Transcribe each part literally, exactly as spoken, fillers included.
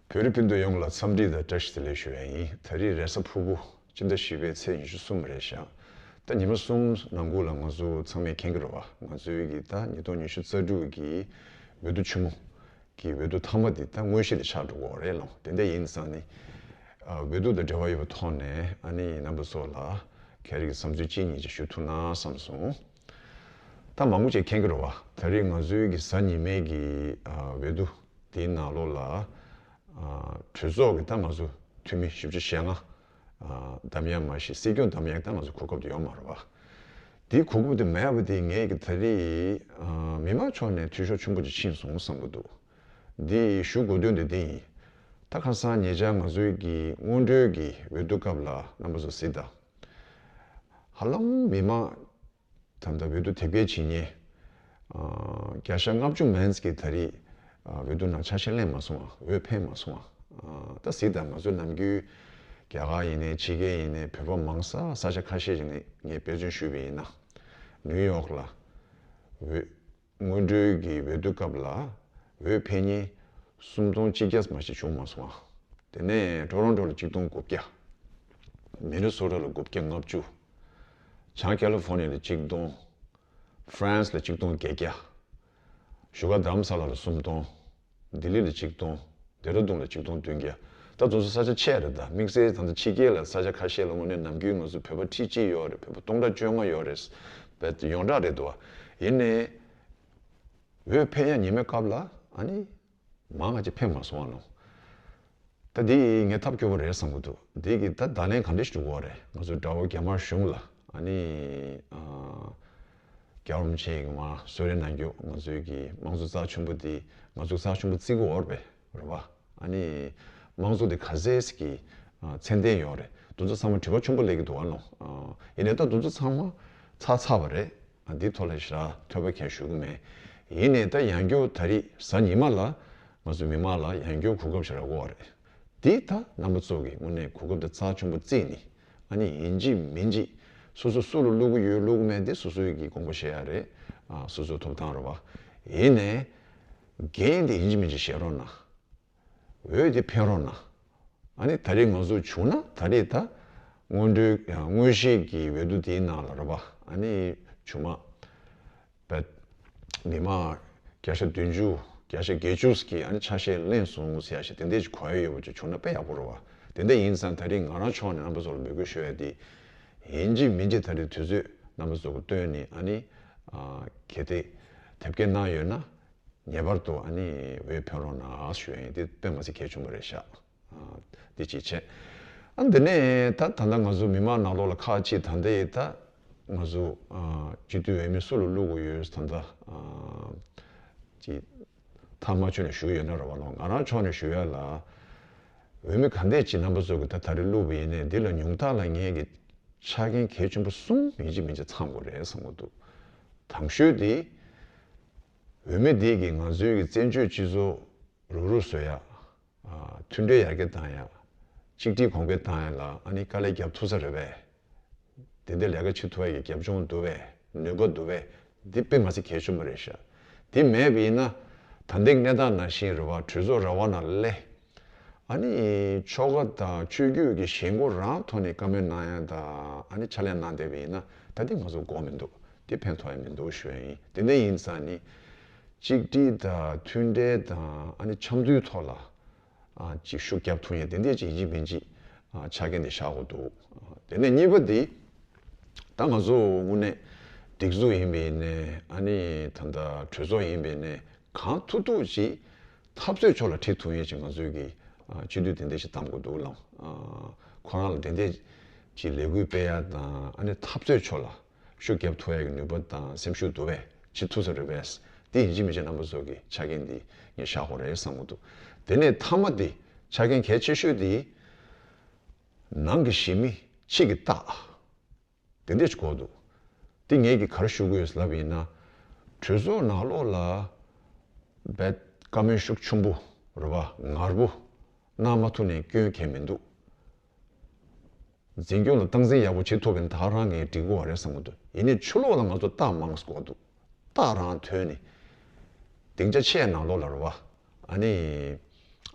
བོད་རིགས་སྤུན་ཟླ་ཡོངས་ལ་འཚམས་འདྲི་དང་བཀྲ་ཤིས་བདེ་ལེགས་ཞུ་ཡ་ཡིན། ད་རེས་རེས་གཟའ་ཕུར་བུ་སྤྱི་ཟླ་བཞི་པའི་ཚེས་ཉི་ཤུ་གསུམ་རེད་ཤག་ད་ཉི་མ་གསུམ་ནང་ཁུལ་ལ་ང་ཚོ་ཚང་མས་མཁྱེན་གྱི་རེད་བ། ང་ཚོའི་གི་ད་ཉིས་སྟོང་ཉི་ཤུ་རྩ་དྲུག་གི་འོས་བསྡུ་ཆེན་མོ་གི་འོས་བསྡུ་མཐའ་མ་འདི་ད་དངོས་གཞི་ལ་ཆགས་འགྲོ་གི་ཡོད་རེད་ལོ། དེ་འདྲ་ཡིན་ཙང་ནི། ཨ། འོས་བསྡུ་དང་འབྲེལ་བ་ཡོད་པའི་ཐོག་ནས་ཨ་ནི་རྣམ་པ་ཚོ་ལ་ཁྱེད་རང་གི་བསམ་ཚུལ་གཅིག་གཉིས་ཅིག་ཞུ་ཐུབ་ན་བསམ་སོང་། ད་མང་པོ་ཅིག་མཁྱེན་གྱི་རེད་བ། ད་རེས་ང་ཚོའི་གི་གཟའ་ཉི་མའི་གི་ཨ་འོས་བསྡུ་དེའི་ནང་ལོགས་ལ། ཨ། གྲོས་ཚོགས་ཀྱི་ད་ང་ཚོ་འཐུས་མི་བཞི་བཅུ་ཞེ་ལྔ། ཨ། བདམས་ཡ་མ་གཞི་སྲིད་སྐྱོང་བདམས་ཡ་ད་ང་ཚོ་གོ་སྐབས་དེ་ཡོད་མ་རེད་བ། དེའི་གོ་སྐབས་དེ་མེད་པ་དེ་ངས་ཀྱི་ད་རེས་ཨ་མི་མང་ཕྱོགས་ནས་འཐུས་ཤོར་ཆེན་པོ་ཅིག་ཕྱིན་སོང་བསམ་གྱི་འདུག་འདི་ཞུ་དགོས་དོན་དེ་འདི་ཡིན། ད་ཁ་སང་ཉེ་ཆར་ང་ཚོའི་གི་སྔོན་འགྲོའི་གི་འོས་བསྡུ་སྐབས་ལ་རྣམ་པ་ཚོ་གཟིགས་དང་། ཧ་ལམ་མི་མང་ད་ལྟ་འོས་བསྡུ་དེབ་སྐྱེལ་བྱེད་མཁན་ཨ་བརྒྱ་ཆ་ལྔ་བཅུ་མན་ཙམ་གྱིས་ད་རེས་ཨ་འོས་བསྡུ་ནང་ཆ་ཤས་ལེན་མ་སོང་བ། འོས་འཕེན་མ་སོང་བ། ཨ་ད་གཟིགས་དང་། ང་ཚོ་ནམ་རྒྱུན་རྒྱ་གར་ཡིན་ནའི་ཕྱི་རྒྱལ་ཡིན་ནའི་བོད་པ་མང་ས་ས་ཆ་ཁ་ཤས་ཤིག་ནས་ངས་དཔེ་མཚོན་ཞུས་པ་ཡིན་ན། ནིའུ་ཡོག་ལ་འོས་སྔོན་འགྲོའི་གི་འོས་བསྡུ་སྐབས་ལ་འོས་འཕེན་མཁན་སུམ་སྟོང་གཅིག་བརྒྱ་མ་ཞིག་བྱུང་མ་སོང་བ། དེ་ནས་ཀྲོ་རོན་ཀྲོ་ལ་གཅིག་སྟོང་དགུ་བརྒྱ། མི་ནི་སོ་ཊ་ལ་དགུ་བརྒྱ་ལྔ་བཅུ། བྱང་ཀ་ལི་ཧྥོ་ནི་ཡ་ལ་གཅིག་སྟོང་། ཧྥ་རན་སི་ལ་གཅིག་སྟོང་བརྒྱད་བརྒྱ། བཞུགས་སྒར་རྡ་རམ་ས་ལ་ལ་སུམ་སྟོང་། ལྡི་ལི་ལ་གཅིག་སྟོང་། ལྡེ་ར་ལྡུན་ལ་གཅིག་སྟོང་བདུན་བརྒྱ། ད་དེ་ཚོ་ས་ཆ་ཆེ་རེད། ད་དམིགས་བསལ་ད་ལྟ་ཕྱི་རྒྱལ་ལ་ས་ཆ་ཁ་ཤས་ལ་དངོས་གནས་ནམ་རྒྱུན་ང་ཚོ་བོད་པ་ཁྲི་གཅིག་ཡོད་རེད། བོད་པ་སྟོང་ཕྲག་བཅོ་ལྔ་ཡོད་རེད། བོད་ཡོངས་གྲགས་རེད་འདུག་བ། ཡིན་ནའི་འོས་འཕེན་ཡ་ཉི་མའི་སྐབས་ལ་ཨ་ནི་མང་ང་ཅིག་འཕེན་མ་སོང་བ་ནོ། ད་འདི་ངས་ཐབས་སྐྱོ་པོ་རེད་བསམ་གྱི་འདུག་འདི་གི་ད་བརྡ་ལན་ག་འདྲ་ཞིག་འགྲོ་གི་རེད། ང་ཚོ་དགྲ་བོ་རྒྱ་དམར་གཞུང་ལ་ཨ་ནི་ཨ་རྒྱལ་བ་རིན་པོ་ཆེ་གི་མར་གསོལ་རས་གནང་རྒྱུ། ང་ཚོའི་གི་དམངས་གཙོ་རྩ་ཆེན་པོ་འདི་ང་ཚོ་རྩ་ཆེན་པོ་བརྩི་གི་ཡོད་རེད་པས། རེད་བ། ཨ་ནི་དམངས་གཙོ་འདི་ག་ཚད་ཀྱི་ཨ་ཚད་ལྡན་ཡོད་རེད། དེ་ཚོ་ཚང་མ་དྲི་བ་ཆེན་པོ་སླེབས་ཀྱི་འདུག་བ་ནོ། ཨ་ཡིན་ནའི་ད་དེ་ཚོ་ཚང་མ་ཚར་ཚར་བ་རེད། ཨ་འདི་ཐོག་ལ་ཞེ་དྲག་ཐོས་པ་མཁན་ཞུ་གི་མེད། ཡིན་ནའི་ད་ཡང་བསྐྱར་ད་རེས་གཟའ་ཉི་མ་ལ་ང་ཚོ་མི་མང་ལ་ཡང་བསྐྱར་གོ་སྐབས་ཞེ་དྲག་དགོས་པ་རེད། འདི་ད་རྣམ་པ་ཚོ་གི་དངོས་གནས་གོ་སྐབས་འདི་རྩ་ཆེན་པོ་བརྩིས་ནས་ཨ་ནི་ཡིན་གཅིག་མིན་གཅིག་སོ་སོ་སུ་ལ་བླུག་གི་ཡོད་བླུག་གི་མེད་འདི་སོ་སོའི་གི་དགོངས་པ་བཞེས་ཡ་རེད། ཨ་སོ་སོའི་ཐོབ་ཐང་རེད་བ། ཡིན་ནའི་འགན་འདི་ཡིན་གཅིག་མིན་གཅིག་བཞེས་རོགས་གནང་། འོས་དེ་འཕེན་རོགས་གནང་། ཨ་ནི་ད་རེས་ང་ཚོ་བྱུང་ན་ད་རེས་ད་སྔོན་འགྲོའི་ཡང་དངོས་གཞིའི་གི་འོས་བསྡུ་དེའི་ནང་ལ་རེད་པ། ཨ་ནི་ཆུང་མ་བེད་མི་མང་བརྒྱ་ཆ་བདུན་ཅུ་བརྒྱ་ཆ་བརྒྱད་ཅུ་གི་ཨ་ནི་ཆ་ཤས་ལེན་སོང་ཟེར་ཡ་ཞིག་དེ་འདྲས་ཅིག་གོ་ཡ་ཡོད་པ་ཅིག་བྱུང་ན་དཔེ་ཡག་པོ་རེད་པ། དེ་འདྲ་ཡིན་ཙང་ད་རེས་ང་རང་ཕྱོགས་ནས་རྣམ་པ་ཚོ་ལ་འབོད་སྐུལ་ཞུ་ཡ་དེ་ཡིན་གཅིག་མིན་གཅིག་ད་རེས་དུས་ཚོད་རྣམ་པ་ཚོ་གི་བཏོན་ནས་ཨ་ནི་ཨ་གལ་ཏེ་དེབ་སྐྱེལ་གནང་ཡོད་ན། ངེས་པར་དུ་ཨ་ནི་འོས་འཕེན་རོགས་གནང་ཞུ་ཡ་ཡིན། དེ་དཔེ་མ་སྲིད་གལ་ཆེན་པོ་རེད་ཤག་ཨ་འདི་གཅིག་བྱས། ཨ་འདི་ནས་ད་ད་ལྟ་ང་ཚོ་མི་མང་ནང་ལོགས་ལ་ཁག་ཅིག་ད་ལྟའི་ད་ང་ཚོ་ཨ་སྤྱི་འཐུས་འོས་མི་སུ་ལ་བླུག་དགོས་ཡོད་ད་ལྟ་ཨ་ཅིག་ཐག་མ་ཆོད་ནས་ཞུ་ཡོད་ན་རེད་པ་ལོ། ང་རང་ཕྱོགས་ནས་ཞུ་ཡ་ལ་འོས་མི་ག་འདྲས་ཅིག་རྣམ་པ་ཚོ་གི་ད་ད་རེས་བླུགས་པ་ཡིན་ནའི་འདི་ལ་ཉུང་མཐའ་ལ་ངས་ཀྱི་ཆ་རྐྱེན་གལ་ཆེན་པོ་གསུམ་ཡིན་གཅིག་མིན་གཅིག་ཚང་དགོས་རེད་བསམ་གྱི་འདུག་དང་ཤོས་དེ། འོས་མི་དེ་གིས་ང་ཚོའི་གི་བཙན་བྱོལ་སྤྱི་ཚོགས་རུག་རུག་བཟོ་ཡ། ཨ་མཐུན་སྒྲིལ་ཡར་རྒྱས་བཏང་ཡ། གཅིག་སྒྲིལ་གོང་འཕེལ་བཏང་ཡ་ལ་ཨ་ནི་དཀའ་ལས་རྒྱབ་ཐུབ་ས་རེད་པས། དེ་འདྲའི་ལས་ཀ་བྱེད་ཐུབ་ཡ་གི་རྒྱབ་ལྗོངས་འདུག་པས། ནུས་པ་འདུག་པས། འདི་དཔེ་མ་སྲིད་གལ་ཆེན་པོ་རེད་ཤག་དེ་མེད་པ་ཡིན་ན་ད་ལྟའི་གནས་སྟངས་ནང་བཞིན་རེད་པ། གྲོས་ཚོགས་ར་བ་ནང་སླེབས། ཨ་ནི་ཆོལ་ཁ་དང་ཆོས་བརྒྱུད་ཀྱི་ཞེན་ཁོག་རང་ཐོག་ནས་བཀའ་མོལ་གནང་ཡ་དང་ཨ་ནི་ཕྱག་ལས་གནང་བསྡད་པ་ཡིན་ན་ད་འདི་ང་ཚོ་དགོས་མི་འདུག་དེ་ཕན་ཐོགས་ཡ་མི་འདུག་ཞུ་ཡ་ཡིན། དེ་འདྲ་ཡིན་ཙང་ནི་གཅིག་སྒྲིལ་དང་མཐུན་སྒྲིལ་དང་ཨ་ནི་འཆམ་མཐུན་ཐོག་ལ་ཨ་ཅིག་ཤུགས་རྒྱབ་ཐུབ་ཡ་དེ་འདྲ་ཅིག་ཡིན་གཅིག་མིན་གཅིག་ཨ་ཆ་རྐྱེན་དེ་བཞག་དགོས་འདུག་དེ་ནས་གཉིས་པ་དེ་ད་ང་ཚོ་དངོས་གནས་སྒྲིག་འཛུགས་ཡིན་པ་ཡིན་ནའི་ཨ་ནི་ད་ལྟ་གྲོས་ཚོགས་ཡིན་པ་ཡིན་ནའི་གང་ཐུབ་ཐུབ་ཅིག་འཐབ་རྩོད་ཕྱོགས་ལ་ཁྲིད་ཐུབ་ཡས་ཅིག་ང་ཚོས་ཀྱི་ཨ་སྤྱི་འཐུས་དེ་འདྲ་ཞིག་བདམས་དགོས་འདུག་ལགས། ཨ་ཁོ་རང་ལ་དེ་འདྲ་ཅིག་ལས་འགུལ་སྤེལ་ཡ་དང་ཨ་ནི་འཐབ་རྩོད་ཕྱོགས་ལ་ཤུགས་རྒྱབ་ཐུབ་ཡ་གི་ནུས་པ་དང་སེམས་ཤུགས་འདུག་པས། བྱེད་ཐུབ་ས་རེད་པས། དེ་ཡིན་གཅིག་མིན་གཅིག་རྣམ་པ་ཚོ་གི་ཆ་རྐྱེན་འདི་ངས་བཞག་དགོས་རེད་བསམ་གྱི་འདུག་དེ་ནས་མཐའ་མ་འདི་ཆ་རྐྱེན་གལ་ཆེ་ཤོས་འདི་ནང་གི་གཞི་མི་ཕྱི་གི་རྟགས། དེ་འདྲས་ཅིག་དགོས་འདུག་དེ་ངས་ཀྱིས་ག་རེ་ཞུ་གི་ཡོད་ལབ་ཡིན་ན། གྲོས་ཚོགས་ནང་ལོགས་ལ་རྦད་བཀའ་མོལ་ཤུགས་ཆེན་པོ་རེད་པ། ངར་པོ་གནང་མ་ཐུབ་ནས་སྐྱོན་གང་ཡང་མི་འདུག་འཛིན་སྐྱོང་ལ་སྟངས་འཛིན་ཡག་པོ་བྱེད་ཐུབ་པ་ཡིན་ན་ད་རང་ངས་འགྲིག་གི་རེད་བསམ་གྱི་འདུག་ཡིན་ནའི་ཕྱི་ལོགས་ལ་ང་ཚོ་རྟགས་མང་ཙམ་དགོས་འདུག་རྟགས་རང་ཐོན་ནས་སྡིངས་ཆ་ཆེ་ནང་ལོགས་ལ་རེད་པ། ཨ་ནི་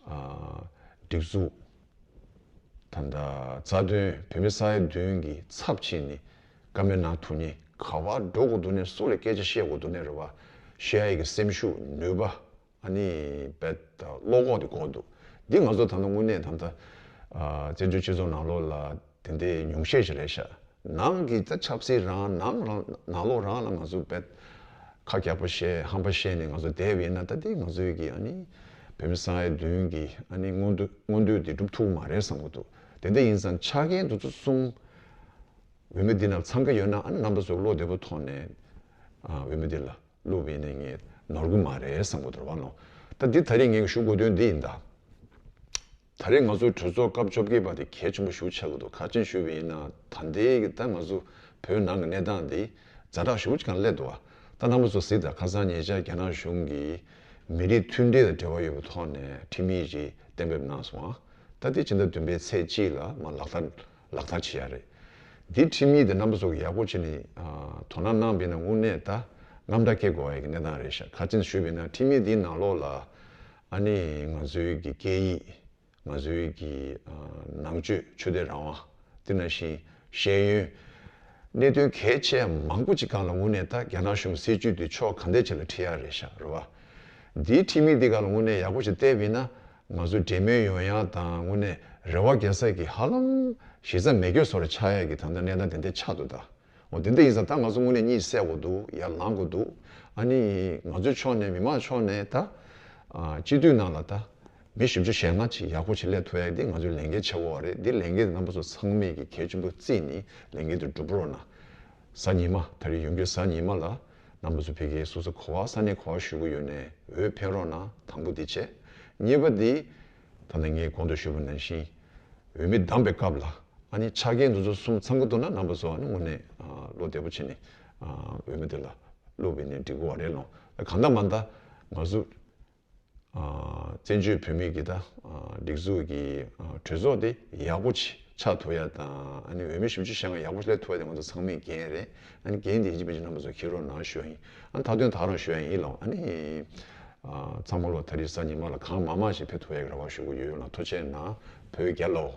ཨ་ སྒྲིག་འཛུགས། ད་ལྟ་རྩ་དོན་བོད་མི་ས་ཡ་བདུན་གྱི་ཚབ་བྱས་ནས་བཀའ་མོལ་གནང་ཐུབ་མཁན། ག་པར་འགྲོ་དགོས་འདུག་ནས་སུ་ལ་སྐད་ཆ་བཤད་དགོས་འདུག་ནས་རེད་བ། བཤད་ཡ་གི་སེམས་ཤུགས་ནུས་པ། ཨ་ནི་བེད་བློ་ཁོག་དེ་དགོས་འདུག་འདི་ང་ཚོ་ད་ལྟ་དངོས་གནས་ད་ལྟ་ཨ་བཙན་བྱོལ་སྤྱི་ཚོགས་ནང་ལོགས་ལ་དེ་འདྲའི་ཉུང་ཤས་ཤིག་རེད་ཤག་ནང་གི་ད་ཆབ་སྲིད་རང་ནང་རང་ནང་ལོགས་རང་ལ་ང་ཚོ་བེད་ཁ་རྒྱག་པ་བཤད་ཧམ་པ་བཤད་ནས་ང་ཚོ་བསྡད་པ་ཡིན་ན། ད་ལྟའི་ང་ཚོའི་གི་ཨ་ནི་བོད་མི་ས་ཡ་བདུན་གི་ཨ་ནི་མངོན་འདོད་མངོན་འདོད་དེ་འགྲུབ་ཐུབ་མ་རེད་བསམ་གི་འདུག་དེ་འདྲ་ཡིན་ཙང་ཆ་རྐྱེན་དེ་ཚོ་གསུམ་འོས་མི་འདི་ནང་འཚང་གི་ཡོད་ན། ཨ་ནི་རྣམ་པ་ཚོ་བློ་བདེ་པོ་ཐོག་ནས་ཨ་འོས་མི་འདི་ལ་བླུགས་པ་ཡིན་ན་ངས་ནོར་གི་མ་རེད་བསམ་གི་འདུག་རེད་བ་ལོ། ད་འདི་ད་རེས་ངས་ཞུ་དགོས་དོན་འདི་ཡིན་ད། ད་རེས་ང་ཚོའི་གྲོས་ཚོགས་སྐབས་བཅོ་བརྒྱད་པ་དེ་གལ་ཆེན་པོ་ཞེ་པོ་ཆགས་ཀྱི་འདུག་ག་རེ་བྱས་ནས་ཞུས་པ་ཡིན་ན། ད་ལྟའི་གི་ད་ང་ཚོ་བོད་ནང་གི་གནས་སྟངས་འདི་ཛ་དྲག་ཞེ་པོ་ཅིག་སྒང་སླེབས་འདུག་བ། ད་རྣམ་པ་ཚོ་གཟིགས་དང་། ཁ་སང་ཉེ་ཆར་རྒྱ་ནག་གཞུང་གིས་མི་རིགས་མཐུན་སྒྲིལ་དང་འབྲེལ་བ་ཡོད་པའི་ཐོག་ནས་ཁྲིམས་ཡིག་ཅིག་གཏན་འབེབས་གནང་སོང་བ། ད་དེ་ཕྱི་ཟླ་བདུན་པའི་ཚེས་གཅིག་ལ་མར་ལག་བསྟར་ལག་བསྟར་བྱེད་ཡ་རེད། འདི་ཁྲིམས་ཡིག་དེ་རྣམ་པ་ཚོ་གིས་ཡག་པོ་བྱས་ནས་ཨ་དོ་སྣང་གནང་བ་ཡིན་ན་དངོས་གནས་ད་རྔམ་སྐྲག་སྐྱེ་དགོས་པ་ཡི་གི་གནས་སྟངས་རེད་ཤག་ག་རེ་བྱས་ནས་ཞུས་པ་ཡིན་ན། ཁྲིམས་ཡིག་འདིའི་ནང་ལོགས་ལ་ཨ་ནི་ང་ཚོའི་གི་སྐད་ཡིག་ང་ཚོའི་གི་ཨ་ནང་ཆོས་ཆོས་དད་རང་དབང་། དེ་ནང་བཞིན་ཤེས་ཡོན། གནད་དོན་གལ་ཆེ་མང་པོ་ཅིག་སྒང་ལ་དངོས་གནས་ད་རྒྱ་ནག་གཞུང་གི་སྲིད་བྱུས་དེ་ཕྱོགས་གང་ཐད་ཅིག་ལ་ཁྲིད་ཡ་རེད་ཤག་རེད་བ། འདིའི་ཁྲིམས་ཡིག་འདི་སྒང་ལ་དངོས་གནས་ཡག་པོ་ཞིག་བལྟས་པ་ཡིན་ན། ང་ཚོ་འབྲེལ་མོལ་ཡོང་ཡ་དང་དངོས་གནས་རེ་བ་རྒྱག་ས་གི་ཧ་ལམ་གཞི་རྩ་མེད་སྐྱོ་བཟོ་འདྲ་ཆགས་ཡ་གི་ད་ལྟ་གནས་སྟངས་དེ་འདྲ་ཆགས་འདུག་ད། འོ་དེ་འདྲ་ཡིན་ཙང་ད་ང་ཚོ་དངོས་གནས་གཉིད་སད་དགོས་འདུག་ཡར་ལངས་དགོས་འདུག་ཨ་ནི་ང་ཚོའི་ཕྱོགས་ནས་མི་མང་ཕྱོགས་ནས་ད་ཨ་སྤྱི་འཐུས་ནང་ལ་ད་མི་བཞི་བཅུ་ཞེ་ལྔ་ཅིག་ཡག་པོ་ཞིག་སླེབས་ཐུབ་ཡ་དེ་ང་ཚོའི་ལས་འགན་ཆེ་བོ་རེད། འདི་ལས་འགན་དེ་རྣམ་པ་ཚོ་ཚང་མས་ཀྱི་གལ་ཆེན་པོ་བརྩིས་ནས་ལས་འགན་དེ་སྒྲུབ་རོགས་གནང་། གཟའ་ཉི་མ། ད་རེས་ཡོང་རྒྱུའི་གཟའ་ཉི་མ་ལ་རྣམ་པ་ཚོ་ཕ་གིའི་སོ་སོ་ག་པར་ས་གནས་ག་པར་བཞུགས་ཀྱི་ཡོད་ནའི་འོས་འཕེན་རོགས་གནང་། དང་པོ་འདི་བྱས། གཉིས་པ་འདི་ད་ལྟ་ངས་གོང་དུ་ཞུས་པ་ནང་བཞིན་འོས་མི་བདམས་པའི་སྐབས་ལ་ཨ་ནི་ཆ་རྐྱེན་འདི་ཚོ་གསུམ་ཚང་གི་འདུག་ན་རྣམ་པ་ཚོ་ཨ་ནི་དངོས་གནས་ཨ་བློ་བདེ་པོ་བྱས་ནས་ཨ་འོས་མི་དེ་ལ་བླུགས་པ་ཡིན་ན་འགྲིག་གི་རེད་ལོ། གང་ལྟར་མ་ལྟར་ང་ཚོ་ཨ་བཙན་བྱོལ་བོད་མིའི་གི་ད་ཨ་སྒྲིག་འཛུགས་ཀྱི་ཨ་གྲོས་ཚོགས་དེ་ཡག་པོ་ཆ་ཆགས་ཐུབ་ཡ་དང་། ཨ་ནི་འོས་མི་བཞི་བཅུ་ཞེ་ལྔ་ཡག་པོ་སླེབས་ཐུབ་ཡ་དེ་ང་ཚོ་ཚང་མའི་འགན་རེད། ཨ་ནི་འགན་དེ་ཡིན་གཅིག་མིན་གཅིག་རྣམ་པ་ཚོ་འཁྱེར་རོགས་གནང་ཞུ་ཡ་ཡིན། ཨ་ནི་མཐའ་དོན་ད་རང་ཞུ་ཡ་ཡིན་ལོ། ཨ་ནི་ཨ་ཚང་མ་ལོ་ད་རེས་གཟའ་ཉི་མ་ལ་གང་མང་མང་ཞིག་ཕེབས་ཐུབ་ཡ་གི་རེ་བ་ཞུ་གི་ཡོད་ལ། ཐུགས་རྗེ་གནང་། བོད་རྒྱལ་ལོ།